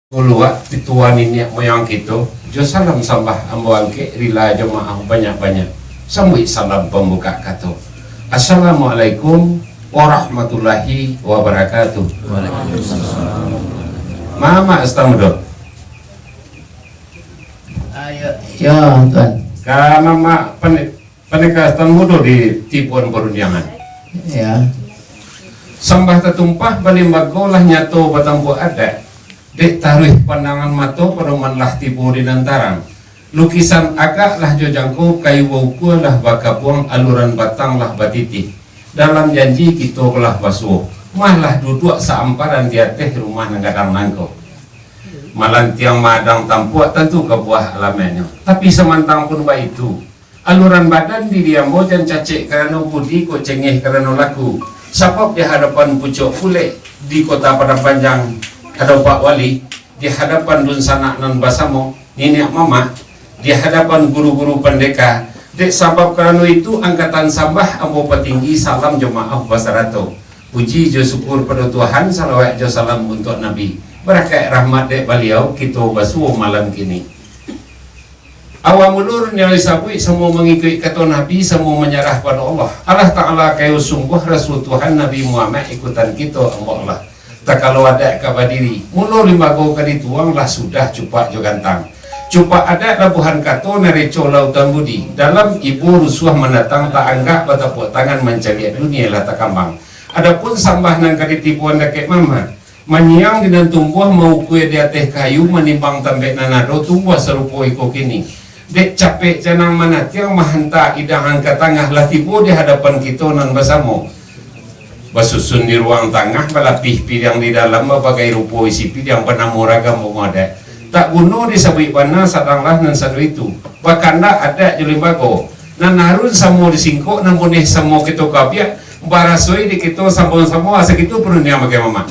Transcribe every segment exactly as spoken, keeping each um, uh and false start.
Kuluak pituah niniak moyang kito, jo salam sambah ambo angkek rila jo maaf banyak-banyak. Sambuik salam pambukak kato. Assalamualaikum warahmatullahi wabarakatuh. Waalaikumsalam. Mamak Sutan Mudo. Ah, ya, ya, Tuan. Ka mamak pane-, Pandeka Sutan Mudo di tipuan parundiangan. Ya. Sambah tatumpah balimbago lah nyato batampuak adat, dek taruih pandangan mato padoman lah tibo di nan tarang. Lukisan agak lah jo jangko, kayu baukua lah bakabuang, aluran batang lah batitih. Dalam janji kito lah basuo, mah lah duduak saamparan di ateh rumah nan gadang nangko. Malantiang maadang tampuak tantu ka buah alamaiknyo. Tapi samantang pun baitu, aluran badan diri ambo jan cacek karano budi, kok cengeh karano laku. Sabab di hadapan pucuak bulek di Kota Padang Panjang, ado Pak Wali, di hadapan dunsanak nan basamo, niniak mamak, di hadapan guru-guru pandeka, dek sabab karano itu angkatan sambah ambo patinggi salam jo maaf basarato. Puji jo syukur pado Tuhan, salawat jo salam untuak Nabi. Barakaik rahmat dek Baliau, kito basuo malam kini. Awal mula nan disabuik, samo mangikuik kato Nabi, samo manyarah pado Allah. Allah Ta'ala kayo sungguah, Rasul Tuhan Nabi Muhammad ikutan kito, ambo Allah. Takalo adat ka badiri, mulo limbago ka dituang, lah sudah cupak jo gantang. Cupak adat labuhan kato, nareco lautan budi. Dalam ibo rusuah mandatang, taanggak batapuak tangan, mancaliak dunia lah takambang. Adopun sambah nan ka ditibuan dakek mamak, manyiang di nan tumbuah, maukua di ateh kayu, manimbang tambek nan ado, tumbuah sarupo iko kini. Dek capek janang manatiang, mahanta idangan ka tangah, lah tibo di hadapan kito nan basamo. Basusun di ruang tangah, balapih piriang di dalam, babagai rupo isi piriang, banamo ragam bungo adat. Tak guno disabuik bana, sadanglah nan sado itu. Bakandak adat jo limbago, nan arun samo disingkok, nan buneh samo kito kabiak, barasoi di kito samo-samo, asa kito parundiang bagai mamak.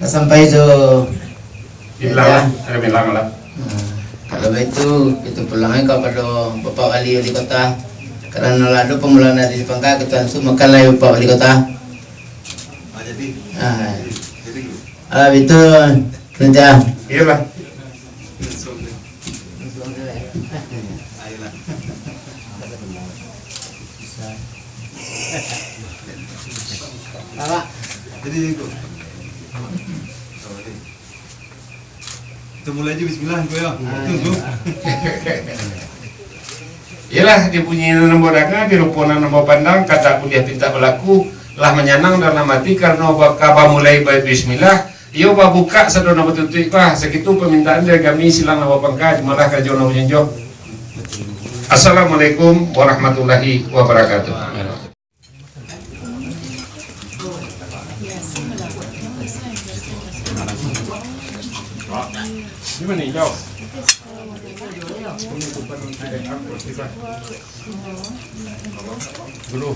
Lah sampai tu. Bilang lah, ada bilang lah. Nah, kalau baitu, kito pulang ai kapado Bapak Wali, Wali Kota. Karano lah ado pamulaan dari pangka, kito ansu makan lai Bapak Wali Kota. Ah, jadi. Ah. Jadi. Alah, baitu, Tunca. Iyolah. Ayolah. Jadi, ikut. Kita mulai aja bismillah, Ngku, ya. Ah, betul, Ngku. Iyolah, di bunyi nan ambo danga, di rupo nan ambo pandang, kato buliah pintak balaku, lah manyanang dalam ati, karano ba-, ka bamulai ba-, bismillah, iyo babukak sado nan batutuik, bah, sakitu pamintaan dari kami, silang lah bapangka, jumalah karajo nan bajunjuang. Assalamualaikum warahmatullahi wabarakatuh. Dulu.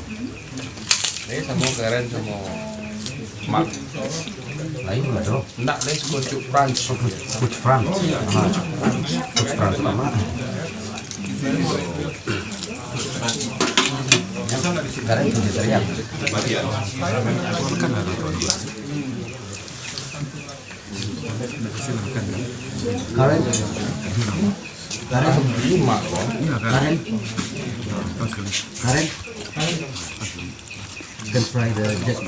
Lai samo Karen samo Mak. Lain lah tu. Ndak, lai suko Cuk Frans. Coach Frans. Ah, Coach Frans. Coach Frans sama. Karen vegetarian. Karen. Karen. Karen. Karen. Can fry the jet.